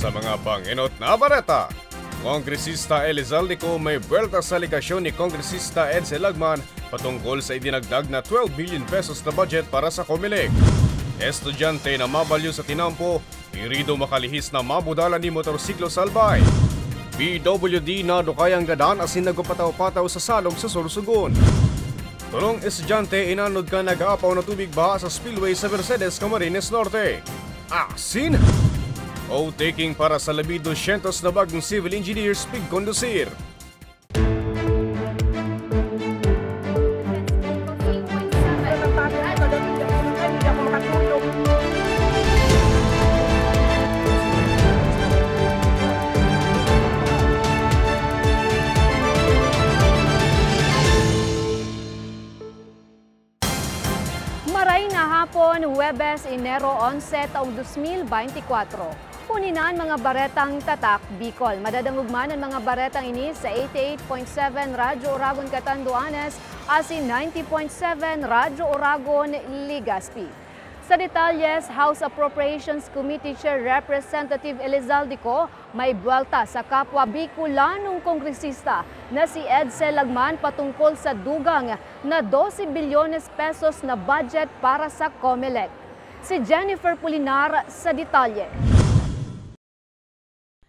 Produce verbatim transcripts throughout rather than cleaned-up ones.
Sa mga pangenot na bareta, Kongresista Elizalde Co may buwelta sa alegasyon ni Kongresista Edsel Lagman patungkol sa idinagdag na twelve billion pesos na budget para sa Comelec. Estudyante na mabalyo sa tinampo, hirido makalihis na mabudalan nin motorsiklo sa Albay. P W D nadukay ang gadan asin nagpapataw-pataw sa salog sa Sorsogon. Tolong estudyante inanod kan nag-aapaw na tubig baha sa spillway sa Mercedes, Camarines Norte. Asin, oath-taking para sa labi dosyentos na bagong civil engineers pigkondusir. Maray na hapon, Huwebes, Enero onse, taong dos mil beintikwatro. Puninan mga baretang Tatak Bicol. Madadangog man an mga baretang ini sa eighty-eight point seven Radyo Oragon Catanduanes asin ninety point seven Radyo Oragon Legazpi. Sa detalles, House Appropriations Committee Chair Representative Elizalde Co may buwelta sa kapwa Bicolanong kongresista na si Edsel Lagman patungkol sa dugang na dose bilyones pesos na budget para sa Comelec. Si Jennifer Pulinar sa detalye.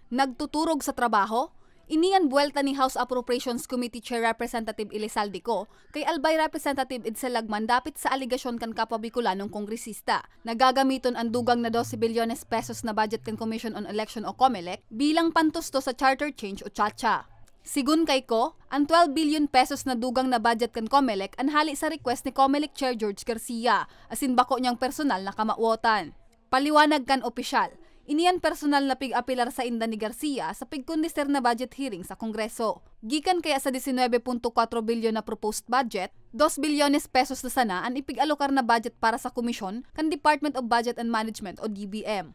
Nagtuturog sa trabaho? Ini an buwelta ni House Appropriations Committee Chair Representative Elizalde Co kay Albay Representative Edsel Lagman dapit sa alegasyon kan kapwa Bicolanong kongresista na gagamiton an dugang na dose bilyones pesos na budget kan Commission on Election o Comelec bilang pantustos sa charter change o CHACHA. Sigon kay Co, an twelve billion pesos na dugang na budget kan Comelec an hale sa request ni Comelec Chair George Garcia, asin bako niyang personal na kamawotan. Paliwanag kan opisyal, ini an personal na pig-apelar sainda ni Garcia sa pigkondisir na budget hearing sa Kongreso. Gikan kaya sa disinwebe punto kwatro bilyon na proposed budget, dos bilyones pesos na sana an ipig-alokar na budget para sa komisyon kan Department of Budget and Management o D B M.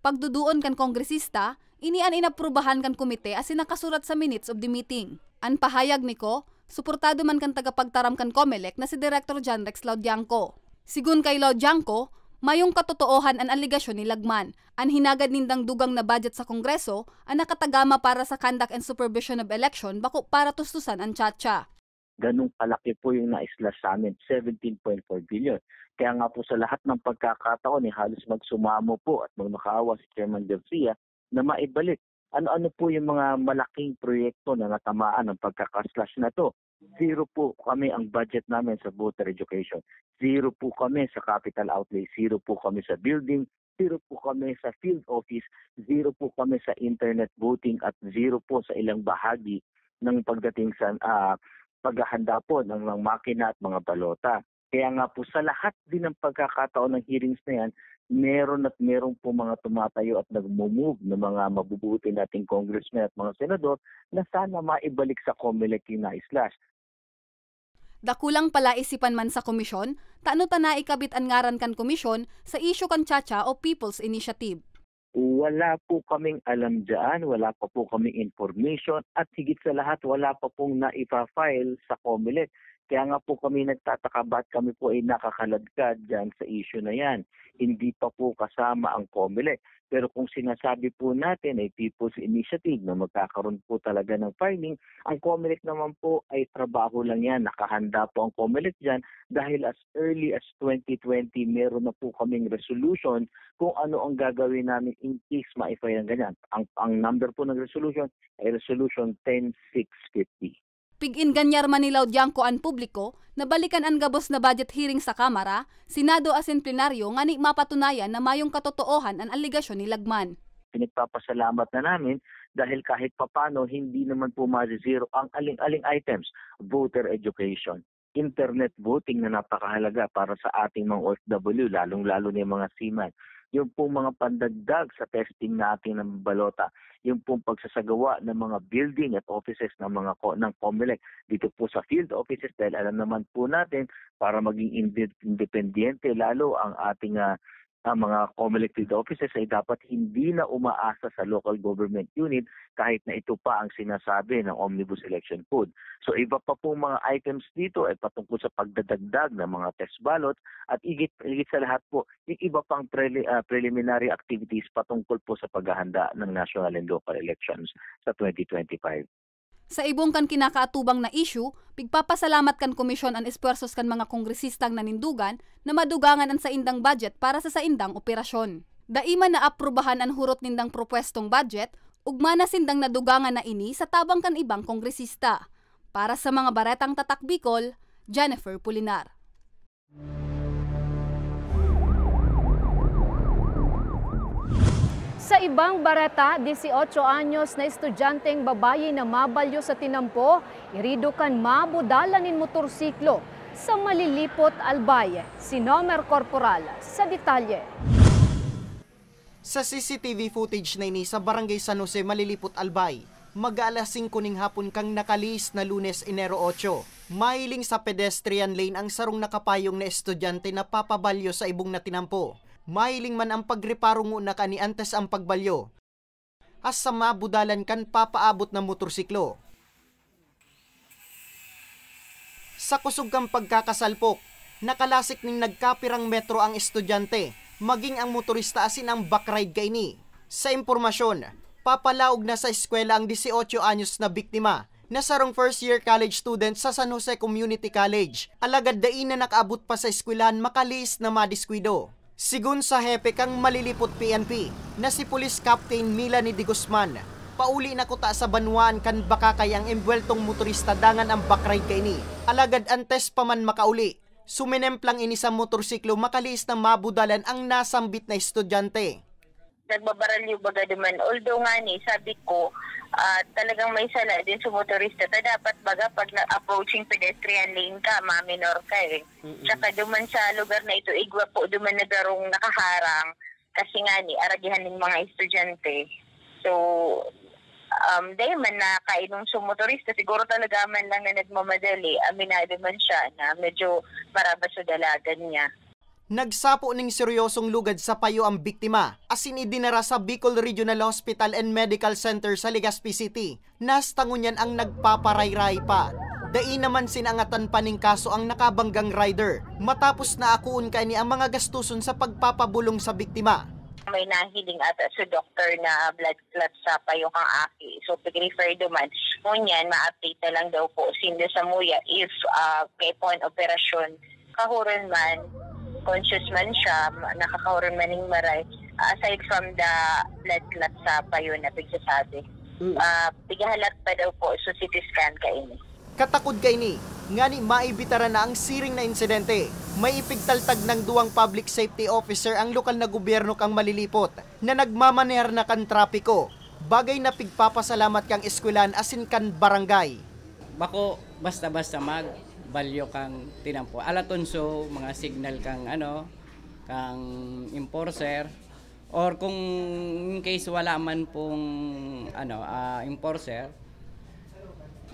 Pagduduon kan kongresista, ini an inaprubahan kan komite asin nakasurat sa minutes of the meeting. An pahayag ni Co, suportado man kan tagapagtaram kan Comelec na si Director John Rex Laudiangco. Sigon kay Laudiangco, mayong katotoohan an alegasyon ni Lagman. An hinagad nindang dugang na budget sa Kongreso an nakatagama para sa conduct and supervision of election, bako para tustusan an CHACHA. Ganong kalaki po yung na-slash sa amin, seventeen point four billion. Kaya nga po sa lahat ng pagkakataon, eh, halos magsumamo po at magmakaawa si Chairman Garcia na maibalik. Ano-ano po yung mga malaking proyekto na natamaan ng pagkaka-slash na to? Zero po kami ang budget namin sa voter education. Zero po kami sa capital outlay. Zero po kami sa building. Zero po kami sa field office. Zero po kami sa internet voting at zero po sa ilang bahagi ng pagdating sa, ah, paghahanda po ng, ng makina at mga balota. Kaya nga po, sa lahat din ng pagkakataon ng hearings na yan, meron at meron po mga tumatayo at nagmo-move na mga mabubuti nating congressmen at mga senador na sana maibalik sa Comelec yung na-slash. Dakulang palaisipan man sa komisyon, tano ta naikabit an ngaran kan komisyon sa isyu kan CHACHA o People's Initiative. Wala po kaming alam diyan, wala pa po kaming information, at higit sa lahat, wala pa pong naifa-file sa Comelec. Kaya nga po kami nagtataka ba't kami po ay nakakaladkad diyan sa issue na yan. Hindi pa po kasama ang Comelec. Pero kung sinasabi po natin ay People's Initiative na magkakaroon po talaga ng filing, ang Comelec naman po ay trabaho lang yan. Nakahanda po ang Comelec diyan dahil as early as twenty twenty, meron na po kaming resolution kung ano ang gagawin namin in case ma-file ang ganyan. Ang, ang number po ng resolution ay Resolution ten six fifty. Pig-inganyar man ni Laudiangco an publiko na balikan an gabos na budget hearing sa Kamara, Senado asin Plenaryo ngani mapatunayan na mayong katotoohan an alegasyon ni Lagman. Pinagpapasalamat na namin dahil kahit papano hindi naman po maze-zero ang aling-aling items, voter education, internet voting na napakahalaga para sa ating mga O F W, lalong-lalo na yung mga seaman. Yung pong mga pandagdag sa testing natin ng balota, yung pong pagsasagawa ng mga building at offices ng mga ko-, ng Comelec dito po sa field offices, dahil alam naman po natin, para maging inde-, independiente lalo ang ating, ah, ang mga COMELEC field offices ay dapat hindi na umaasa sa local government unit kahit na ito pa ang sinasabi ng Omnibus Election Code. So, iba pa pong mga items dito ay patungkol sa pagdadagdag ng mga test ballot at higit, higit sa lahat po, yung iba pang preli-, ah, preliminary activities patungkol po sa paghahanda ng national and local elections sa twenty twenty-five. Sa ibong kan kinakaatubang na issue, pigpapasalamat kan komisyon an espuwersos kan mga kongresistang nanindugan na madugangan an saindang budget para sa saindang operasyon. Dai man naaprubahan an hurot nindang propwestong budget, ugma na sindang nadugangan na ini sa tabang kan ibang kongresista. Para sa mga Baretang Tatak Bicol, Jennifer Pulinar. Sa ibang bareta, dieciocho anyos na estudyanteng babayi na mabalyo sa tinampo, irido kan mabudalan nin motorsiklo sa Malilipot, Albay. Si Nomer Corporal sa detalye. Sa C C T V footage na ini sa Barangay San Jose, Malilipot, Albay, mag-aalas singko ning hapon kang nakalihis na Lunes, Enero otso, mahiling sa pedestrian lane ang sarong nakapayong na estudyante na papabalyo sa ibong na tinampo. Mahiling man ang pagreparo ngona kani antes ang pagbalyo. Asa mabudalan kan papaabot na motorsiklo. Sa kusog kan pagkakasalpok, nakalasik nin nagkapirang metro ang estudyante, maging ang motorista asin ang backride kaini. Sa impormasyon, papalaog na sa eskwela ang dieciocho anyos na biktima, na sarong first year college student sa San Jose Community College, alagad dai na nakaabot pa sa eskwelahan makalihis na madiskuido. Sigon sa hepe kan Malilipot P N P, na si Police Captain Melanie de Guzman, pauli na kuta sa banwaan kan Bacacay ang embuweltong motorista dangan ang backride kaini. Alagad antes pa man makauli, suminemplang ini sa motorsiklo makalihis na mabudalan ang nasambit na estudyante. Nagbabaralyo baga duman. Although ngani, sabi ko, ah, talagang may sala din sa motorista. Ta dapat baga pag na-approaching pedestrian lane ka, maminor ka eh. Mm-mm. Tsaka duman sa lugar na ito, igwa po duman na garong nakaharang kasi ngani, aragihan nin mga estudyante. So, um, dahil man nakainom sa motorista, siguro talaga man lang na nagmamadali, aminado man siya na medyo marabas sa dalagan niya. Nagsapo ning seryosong lugad sa payo ang biktima, asin idinara sa Bicol Regional Hospital and Medical Center sa Legazpi City. Nasta ngunyan ang nagpaparayray pa. Dai naman sinangatan pa ning kaso ang nakabanggang rider, matapos na akoon kaini ang mga gastuson sa pagpapabolong sa biktima. May nahiling ata sa doktor na blood clot sa payo kang aki. So, pag-refer duman, ngunyan, ma-update na lang daw po sinda sa muya if, ah, kaipuhan operasyon, kahuron man, conscious man siya, ma-, nakakahuron man ning maray, aside from the blood clot sa payo na pigsasabi. Mm. Ah, pigahalat pa daw po, so C T scan kaini. Katakod kaini, ngani maibitaran na ang siring na insidente. May ipigtaltag ng duwang public safety officer ang lokal na gobyerno kan Malilipot na nagmamaneher na kan trapiko, bagay na pigpapasalamat kan eskwelahan asin kan barangay. Bako basta-basta magbalyo kang tinampo. Alatonso, mga signal kang ano, kang enforcer. Or kung in case wala man pong, ano, ah, enforcer,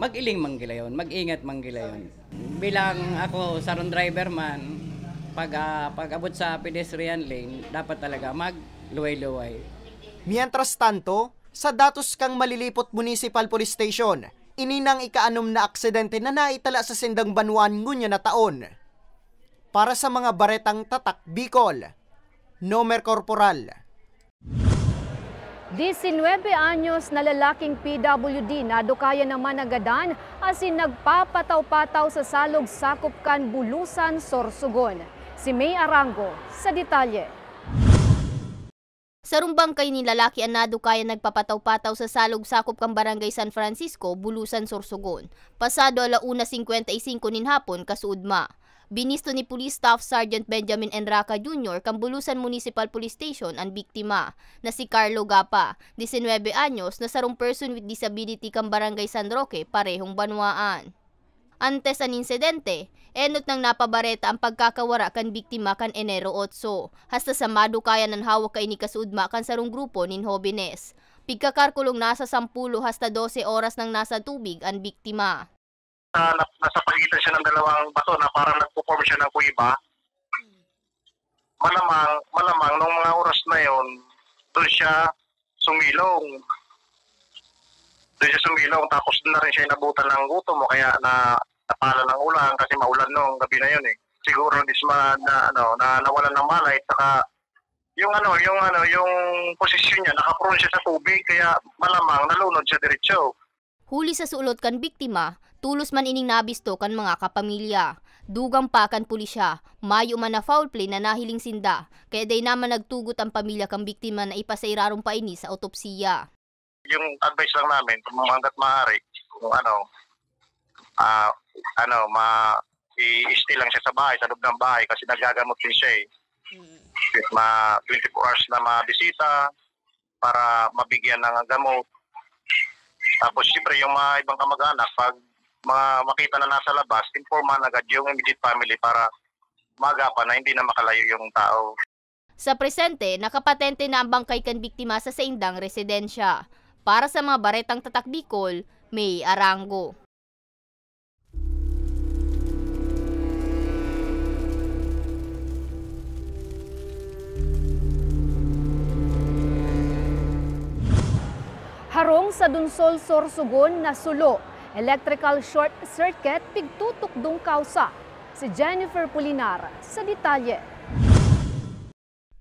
mag-iling man gila yun, mag-ingat man gila yun. Bilang ako, sarong driver man, pag, ah, pag-abot sa pedestrian lane, dapat talaga magluway-luway. Mientras tanto, sa datos kang Malilipot Municipal Police Station, ini nang ikaanom na aksidente na naitala sa sindang banwaan ngunyan na taon. Para sa mga Baretang Tatak Bicol, Nomer Corporal. Diecinuebe anyos na lalaking P W D nadukayan naman nagadan asin nagpapataw-pataw sa salog sakop kan Bulusan, Sorsogon. Si May Arango sa detalye. Sarong bangkay nin lalaki an nadukayan nagpapataw-pataw sa salog sakop kan Barangay San Francisco, Bulusan, Sorsogon, pasado ala una singkwenta y singko nin hapon, kasuodma. Binisto ni Police Staff Sergeant Benjamin Enraca Junior kan Bulusan Municipal Police Station an biktima, na si Carlo Gapa, diecinuebe anyos, na sarong person with disability kan Barangay San Roque, parehong banwaan. Antes an insidente, enot nang napabareta an pagkakawara kan biktima kan Enero otso, hasta sa madukayan an hawak kaini kasuodma kan sarong grupo nin hobenes. Pigkakarkulong nasa sampulo hasta dose oras nang nasa tubig an biktima. Ah, na-, nasa pagitan siya ng dalawang bato na parang nagpo-form siya ng kuweba. malamang, malamang nung mga oras na yon, doon siya sumilong. Doon siya sumilong, tapos doon na rin siya inabutan ng gutom o kaya na napala ng ulan kasi maulan nung gabi na yun eh. Siguro disma na, ano, na nawalan ng malay, saka yung ano, yung ano, yung posisyon niya, nakaprone siya sa tubig, kaya malamang nalunod siya diretso. Huli sa sulot kan biktima, tolos man ining nabisto kan mga kapamilya. Dugang pa kan pulisya, mayo man na foul play na nahiling sinda, kaya dai naman nagtugot ang pamilya kan biktima na ipasairarom pa ini sa otopsiya. Yung advice lang namin, kung hangga't maaari, kung ano, ah, ano, ma-, i-stay lang siya sa bahay, sa loob ng bahay, kasi nagagamot din siya eh. Mm. Ma-, twenty-four hours na mabisita para mabigyan ng gamot. Tapos, siyempre, yung mga ibang kamag-anak, pag mga makita na nasa labas, informan agad yung immediate family para maagapan na hindi na makalayo yung tao. Sa presente, nakapatente na ang bangkay kan biktima sa saindang residensya. Para sa mga Baretang Tatak Bicol, May Arango. Harong sa Donsol, Sorsogon, nasulo, electrical short circuit, pigtutukdong kawsa. Si Jennifer Pulinar sa detalye.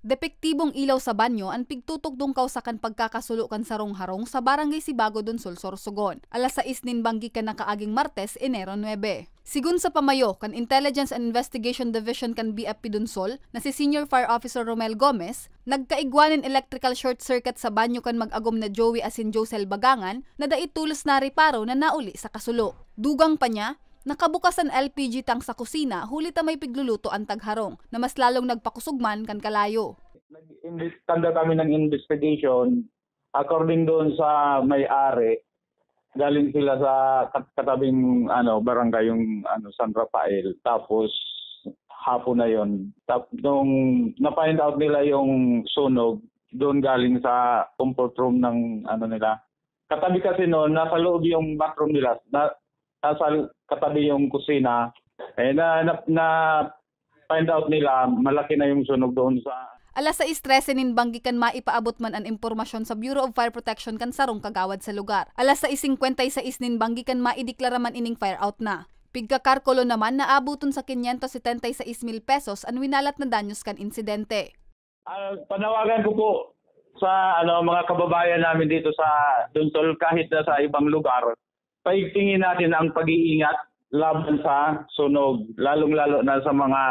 Depektibong ilaw sa banyo an pigtutukdong kawsa kan pagkakasulo kan sarong harong sa Barangay Sibago, Donsol, Sorsogon, alas sais nin banggi kan nakaaging Martes, Enero nuebe. Sigon sa pamayo kan Intelligence and Investigation Division kan B F P Donsol na si Senior Fire Officer Romel Gomez, nagkaigwa nin electrical short circuit sa banyo kan mag-agom na Joey asin Josel Bagangan na dai tolos nareparo na nauli sa kasulo. Dugang pa niya, nakabukas an L P G tank sa kusina huli ta may pigluluto an tagharong na mas lalong nagpakusog man kan kalayo. Nag-imbis-, tanda kami ng investigation. According doon sa may-ari, galing sila sa kat-, katabing, ano, barangay, yung, ano, San Rafael. Tapos, hapon na yon. Tap-, nung na-find out nila yung sunog, doon galing sa comfort room ng, ano, nila. Katabi kasi noon, nasa loob yung bathroom nila. Na, nasa katabi yung kusina. Eh, na, na, na find out nila, malaki na yung sunog doon sa Alas sais trese nin banggi kan maipaabot man an impormasyon sa Bureau of Fire Protection kan sarong kagawad sa lugar. Alas sais singkwenta y sais nin banggi kan maideklara man ining fire out na. Pigkakalkulo naman, naaboton sa quinientos setenta y seis mil pesos an winalat na danyos kan insidente. Ah, panawagan ko po sa, ano, mga kababayan namin dito sa Donsol, kahit na sa ibang lugar, paigtingin natin ang pag-iingat laban sa sunog, lalong-lalo na sa mga,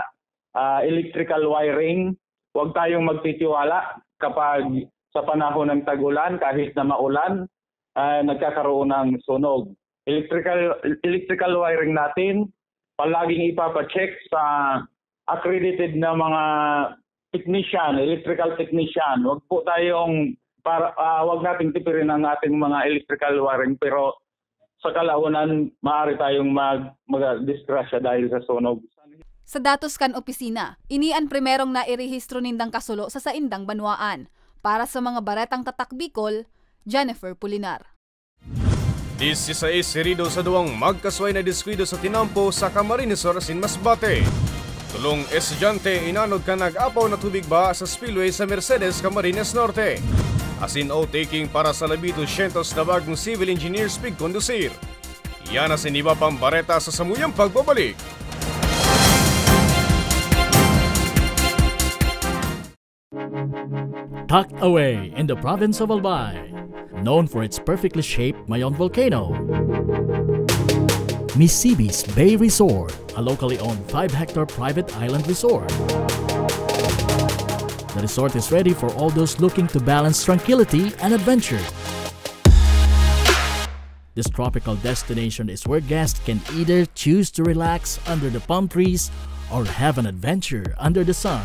ah, electrical wiring. Huwag tayong magtitiwala kapag sa panahon ng tag-ulan, kahit na maulan, ah, nagkakaroon ng sunog. Electrical, electrical wiring natin, palaging ipapa-check sa accredited na mga technician, electrical technician. Wag po tayong para, ah, wag nating tipirin ang ating mga electrical wiring, pero sa kalaunan, maaari tayong mag-, magdisgrasya dahil sa sunog. Sa datos kan opisina, ini an primerong nairehistro nindang kasulo sa saindang banwaan. Para sa mga Baretang Tatak Bicol, Jennifer Pulinar. Dieciséis herido sa duwang magkasuway na diskuido sa tinampo sa Camarines Sur asin Masbate. Tolong estudyante inanod kan nag-apaw na tubig baha sa spillway sa Mercedes, Camarines Norte. Asin oath-taking para sa labi dosyentos na bagong civil engineers pigkondusir. Yan asin iba pang bareta sa samuyang pagbabalik. Tucked away in the province of Albay, known for its perfectly shaped Mayon volcano, Misibis Bay Resort, a locally owned five-hectare private island resort. The resort is ready for all those looking to balance tranquility and adventure. This tropical destination is where guests can either choose to relax under the palm trees or have an adventure under the sun.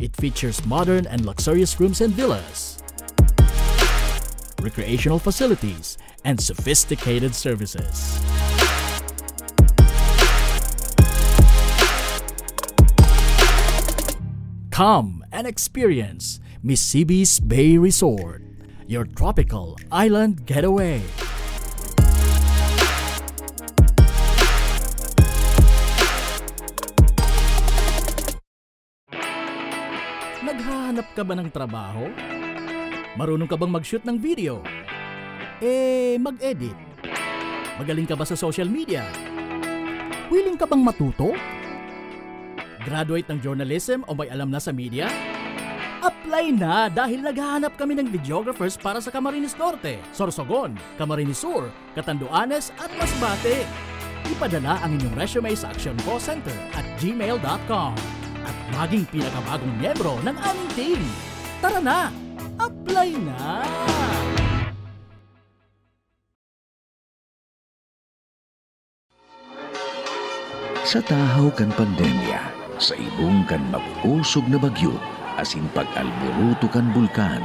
It features modern and luxurious rooms and villas, recreational facilities, and sophisticated services. Come and experience Misibis Bay Resort, your tropical island getaway. Hanap ka ba ng trabaho? Marunong ka bang mag-shoot ng video? Eh, mag-edit? Magaling ka ba sa social media? Willing ka bang matuto? Graduate ng journalism o may alam na sa media? Apply na, dahil naghahanap kami ng videographers para sa Camarines Norte, Sorsogon, Camarines Sur, Catanduanes at Masbate. Ipadala ang inyong resume sa actioncallcenter at gmail dot com at maging pinakabagong miyembro ng aming team. Tara na! Apply na! Sa tahaw kan pandemya, sa ibong kan mag-osog na bagyo, asin pag-alboroto kan bulkan,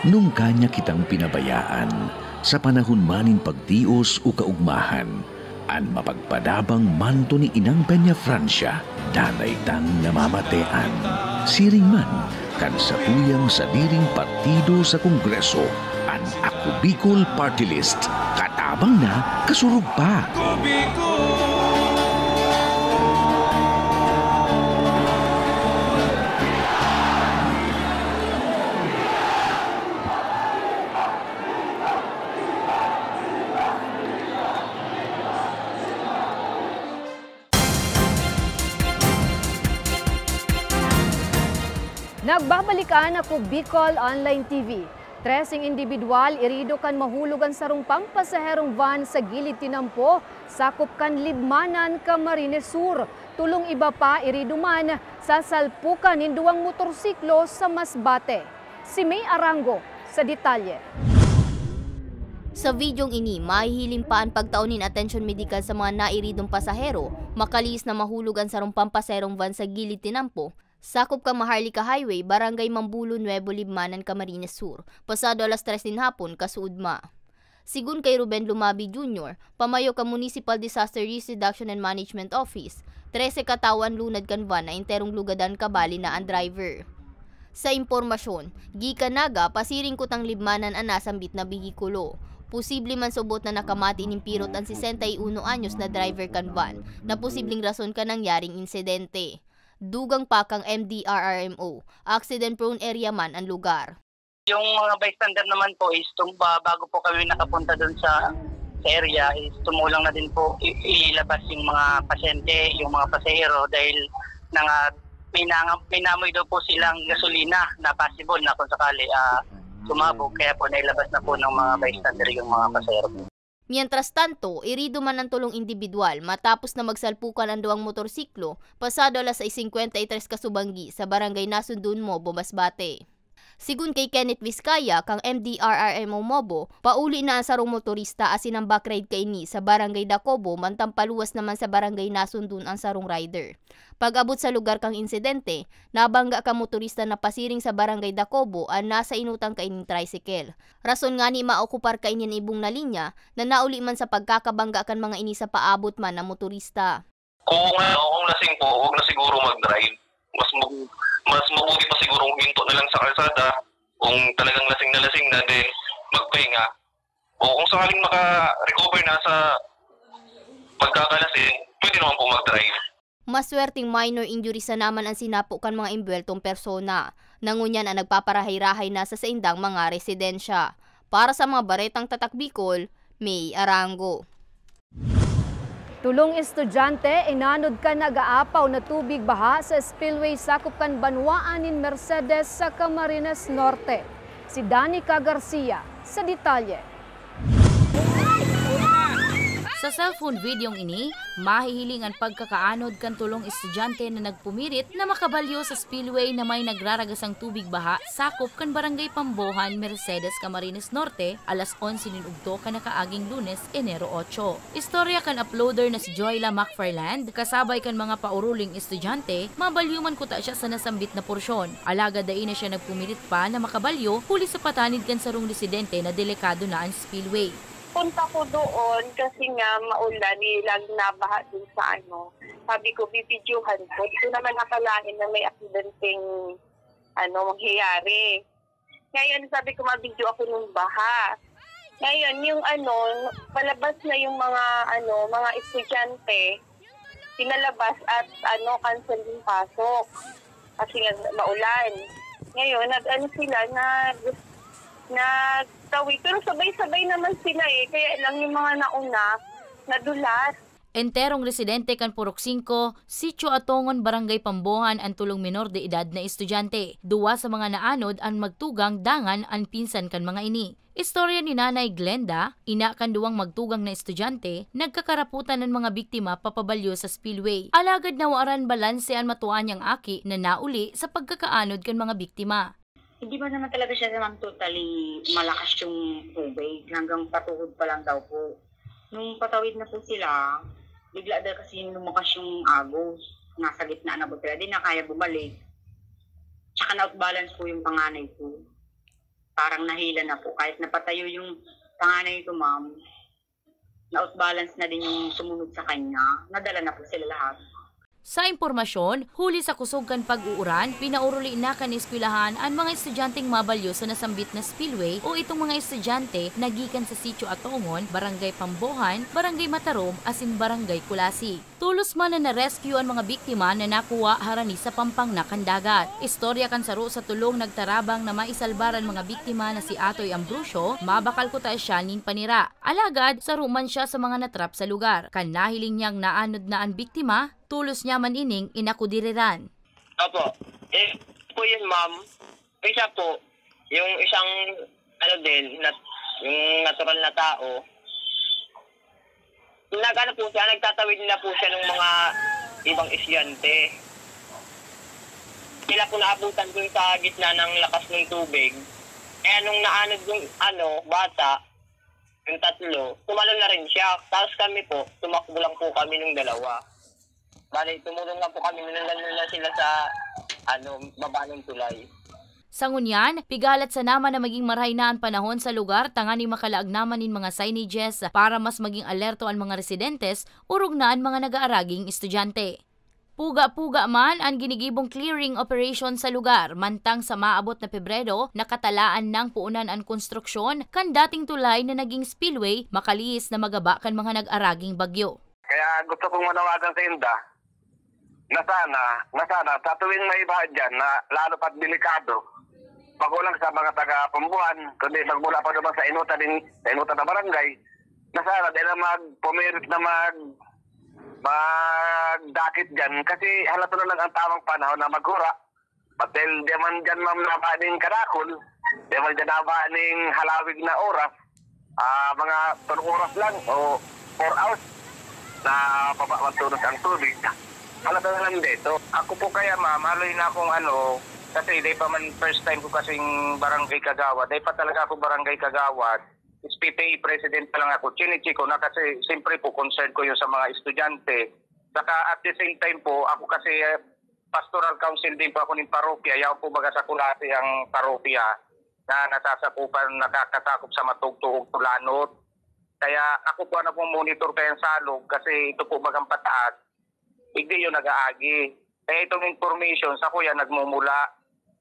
nungka niya kitang pinabayaan. Sa panahon man nin pagtios o kaugmahan, an mapagpadabang manto ni Inang Peñafrancia, danay tang namamatean. Siring man kan satuyang sadiring partido sa Kongreso, an Ako Bicol Party List, katabang na, kasurog pa. Nagbabalik an Ako Bicol Online T V. Treseng indibidwal irido kan mahulog an sarong pampasaherong van sa gilid tinampo, sakop kan Libmanan, Camarines Sur. Tolong iba pa irido man sa salpukan nin duwang motorsiklo sa Masbate. Si May Arango sa detalye. Sa videong ini, mahihiling pa an pagtao nin atensyon medikal sa mga nairidong pasahero, makalihis na mahulog an sarong pampasaherong van sa gilid tinampo, sakop kan Maharlika Highway, Barangay Mambulo, Nuevo Libmanan, Camarines Sur, pasado alas tres nin hapon, kasuodma. Segun kay Ruben Lumabi Junior, pamayo kan Municipal Disaster Risk Reduction and Management Office, trese ka tawo an lunad kan van na enterong lugadan, kabali na an driver. Sa impormasyon, gikan Naga pasiring kutang Libmanan an nasambit na behikulo. Posible man subot na nakamati nin pirot an sesenta y uno anyos na driver kan van, na posibleng rason kan nangyaring insidente. Dugang pa kan M D R R M O, accident-prone area man an lugar. Yung mga bystander naman po is tum- ba- bago po kami nakapunta doon sa sa area is tumulong na din po i- ilabas yung mga pasyente, yung mga pasahero dahil nanga, may, nanga, may namoy daw po silang gasolina na possible na kung sakali ah, sumabog. Kaya po nailabas na po ng mga bystander yung mga pasahero. Mientras tanto, irido man an tolong indibidwal matapos na magsalpukan an duwang motorsiklo pasado alas sais singkwenta y tres kasubanggi sa Barangay Nasundun, Mobo, Masbate. Sigun kay Kenneth Vizcaya kan M D R R M o Mobo, pauli na an sarong motorista asin an backride kaini sa Barangay Dacobo, mantang paluwas naman sa Barangay Nasundun an sarong rider. Pag-abot sa lugar kan insidente, nabangga kan motorista na pasiring sa Barangay Dacobo an nasa enotan kaining tricycle. Rason ngani maokupar kaini an ibong na linya na nauli man sa pagkakabangga kan mga ini sa paabot man na motorista. Kung ano, kung lasing po, wag na siguro mag-drive. Mas mag, mas mabuti pa siguro huminto na lang sa kalsada. Kung talagang lasing na lasing na, then magpahinga. O kung sakaling maka-recover na sa pagkakalasing, pwede naman po mag-drive. Maswerteng minor injury sana man an sinapo kan mga embuweltong persona, na ngunyan an nagpaparahay-rahay na sa saindang mga residensya. Para sa mga baretang Tatak Bicol, May Arango. Tolong estudyante inanod kan nag-aapaw na tubig baha sa spillway sakop kan banwaan nin Mercedes sa Camarines Norte. Si Danica Garcia sa detalye. Sa cellphone videong ini, mahihiling an pagkakaanod kan tolong estudyante na nagpumirit na makabalyo sa spillway na may nagraragasang tubig baha sakop kan Barangay Pambohan, Mercedes, Camarines Norte, alas onse nin udto kan nakaaging Lunes, Enero otso. Istorya kan uploader na si Joyla McFarland, kasabay kan mga pauruling estudyante, mabalyo man kuta siya sa nasambit na porsyon. Alagad dai na siya nagpumirit pa na makabalyo huli sa patanid kan sarong residente na delikado na an spillway. Punta ko doon kasi nga maulan, eh, laging nabaha dun sa ano. Sabi ko, bibidyohan ko. Di ko naman akalain na may aksidenteng ano, mangyayari. Ngayon, sabi ko, mabidyo ako ng baha. Ngayon, yung ano, palabas na yung mga ano, mga estudyante, pinalabas at ano, cancel yung pasok. Kasi nga maulan. Ngayon, nag-ano sila, nag-, nagtawid. Pero sabay-sabay naman sila eh. Kaya lang yung mga nauna, nadulas. Enterong residente kan Purok singko, Sitio Atongon, Barangay Pambohan an tulong menor de edad na estudyante. Duwa sa mga naanod an magtugang dangan an pinsan kan mga ini. Istorya ni Nanay Glenda, ina kan duwang magtugang na estudyante, nagkakarapotan an mga biktima papabalyo sa spillway. Alagad nawaran balanse an matua niyang aki na nauli sa pagkakaanod kan mga biktima. Hindi pa naman talaga siya naman totally malakas yung tubig. Hanggang patuhod pa lang daw po. Nung patawid na po sila, bigla daw kasi lumakas yung agos. Nasa gitna na po sila. Di na kaya bumalik. Tsaka na-off balance po yung panganay ko. Parang nahila na po. Kahit napatayo yung panganay ko, ma'am, na-off balance na din yung sumunod sa kanya. Nadala na po sila lahat. Sa impormasyon, huli sa kusog kan pag-uuran, pinauruli na kan eskwelahan an mga estudyanteng mabalyo sa nasambit na spillway o itong mga estudyante na gikan sa Sitio Atongon, Barangay Pambohan, Barangay Matarom, asin Barangay Culasi. Tolos man na na-rescue an mga biktima na nakuha harani sa pampangna kan dagat. Istorya kan saro sa tulong nagtarabang na maisalbar an mga biktima na si Atoy Ambrosio, mabakal kuta siya nin panira. Alagad, saro man siya sa mga natrap sa lugar. Kan nahiling niyang naanod na an biktima, tolos niya man ining inakudiriran. Opo. Eh, po yun, ma'am. Isa po, yung isang, ano din, nat-, yung natural na tao, nag-ano po siya, nagtatawid na po siya ng mga ibang estudyante. Sila po naabutan dun sa gitna ng lakas ng tubig. Kaya nung naanod yung, ano, bata, yung tatlo, tumalon na rin siya. Tapos kami po, tumakbo lang po kami ng dalawa. Bale, tumulong lang po kami, minundan na sila sa, ano, baba ng tulay. Sa ngunyan, pigalat sana man na maging marahay na an panahon sa lugar tanganing makalaag na man nin mga signages para mas maging alerto an mga residentes, orog na an mga nag-aaraging estudyante. Puga-puga man an ginigibong clearing operation sa lugar, mantang sa maabot na Pebrero, nakatalaan nang puonan an konstruksyon kan dating tulay na naging spillway, makalihis na magaba kan mga nag-araging bagyo. Kaya gusto kong manawagan sa inda na sana, na sana sa tuwing may baha dyan na lalo pa't delikado, magulang sa mga taga Pambuhan, kundi magmula pa naman sa inutan din, sa inutan na barangay, na sana dahil na magpumirit na mag-, magdakit dyan kasi halata na lang ang tamang panahon na maghura. Patel, di man dyan, ma'am, naba ning kadakol, di man dyan naba ning halawig na oras, ah, mga tolo oras lang o four hours na baba magtunos ang tubig. Halata na lang dito. Ako po kaya, ma'am, haloy na akong ano, kasi di pa man first time ko kasing barangay kagawad. Di pa talaga ako barangay kagawad. S P T A president pa lang ako. Chinichi ko na kasi siyempre po concern ko yung sa mga estudyante. Saka at the same time po, ako kasi, eh, pastoral council din po ako ng parokya. Yaon po baga sa Culasi ang parokya na nasasakupan, nakakasakop sa Matugtuog, Tulanot. Kaya ako po ang nagmo-monitor kayang salog kasi ito po bagang pataas, igdi yun nag-aagi. Kaya itong information sa kuya nagmumula.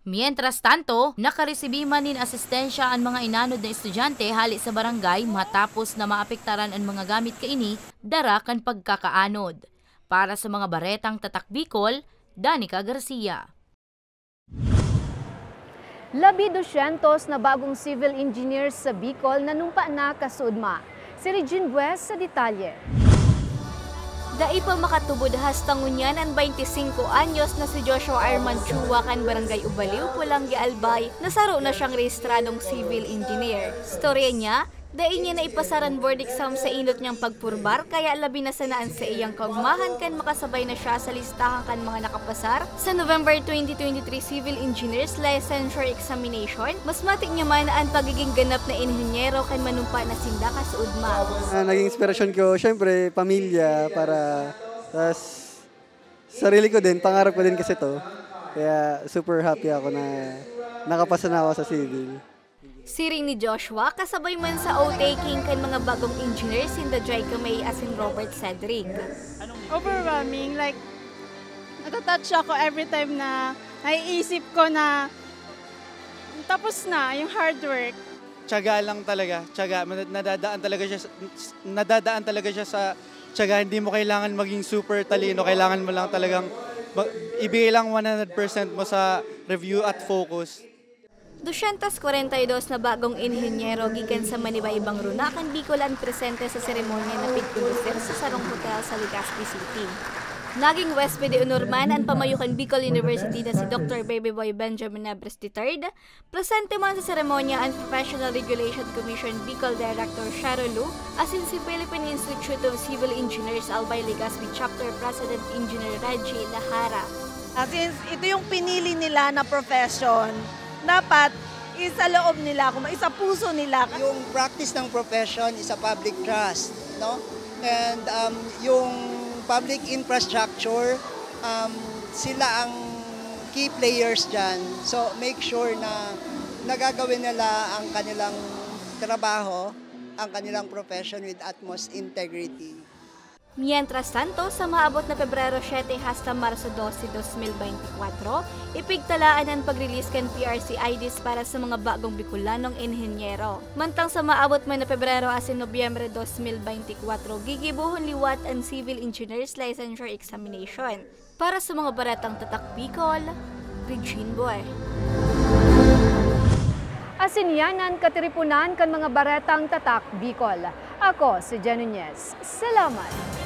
Mientras tanto, nakaresibi man nin asistensya an mga inanod na estudyante hali sa barangay matapos na maapektaran an mga gamit kaini dara kan pagkakaanod. Para sa mga baretang Tatak Bicol, Danica Garcia. Labi dosyentos na bagong civil engineers sa Bicol nanumpa na kasuodma. Si Regine Bues sa detalye. Dai pa makatubod hasta ngunyan an baynte singko anyos na si Joshua Armand Chua kan Barangay Ubaliw, Polangui, Albay, na saro na siyang rehistradong civil engineer. Istorya niya, dai niya naipasaran board exam sa inot niyang pagpurbar, kaya labi na sana an saiyang kaogmahan kan makasabay na siya sa listahan kan mga nakapasar sa November twenty twenty-three Civil Engineers Licensure Examination. Mas matik niya man an pagiging ganap na inhenyero kan manumpa na sinda kasuodma. Ah, naging inspirasyon ko, syempre, pamilya, para, tas, sarili ko din, pangarap ko din kasi to. Kaya super happy ako na nakapasa na ako sa civil. Siring ni Joshua, kasabay man sa oath-taking kan mga bagong engineers sinda Jai Kamei asin Robert Cedric. Overwhelming, like, natatouch ako every time na naiisip ko na tapos na yung hard work. Tiyaga lang talaga, tiyaga. Mad-, nadadaan talaga siya sa, nadadaan talaga siya sa tiyaga. Hindi mo kailangan maging super talino, kailangan mo lang talagang ma-, ibigay lang one hundred percent mo sa review at focus. Dosyentos kwarenta y dos na bagong inhenyero gikan sa maniba-ibang runa kan Bicol an presente sa seremonya na pigkondusir sa sarong hotel sa Legazpi City. Naging huésped de honor man an pamayo kan Bicol University na si Doctor Baby Boy Benjamin Nebres the third. Presente man sa seremonya an Professional Regulation Commission Bicol Director Sharo Lu, asin si Philippine Institute of Civil Engineers Albay Legazpi Chapter President Engineer Reggie Lahara. Ah, since ito yung pinili nila na profession, dapat isa loob nila, kung isa puso nila. Yung practice ng profession is a public trust, no? And um, yung public infrastructure, um, sila ang key players dyan. So make sure na nagagawin nila ang kanilang trabaho, ang kanilang profession with utmost integrity. Mientras tanto, sa maabot na Pebrero siete hasta Marso doce, dos mil beintikwatro, ipigtalaan an pag-release kan P R C I Ds para sa mga bagong Bicolanong inhenyero. Mantang sa maabot man na Pebrero asin Nobyembre dos mil beintikwatro, gigibohon liwat an Civil Engineers Licensure Examination. Para sa mga baretang tatak Bicol, Regine Boy. Asin yan an katiriponan kan mga baretang tatak Bicol. Ako si Jen Nunez. Salamat!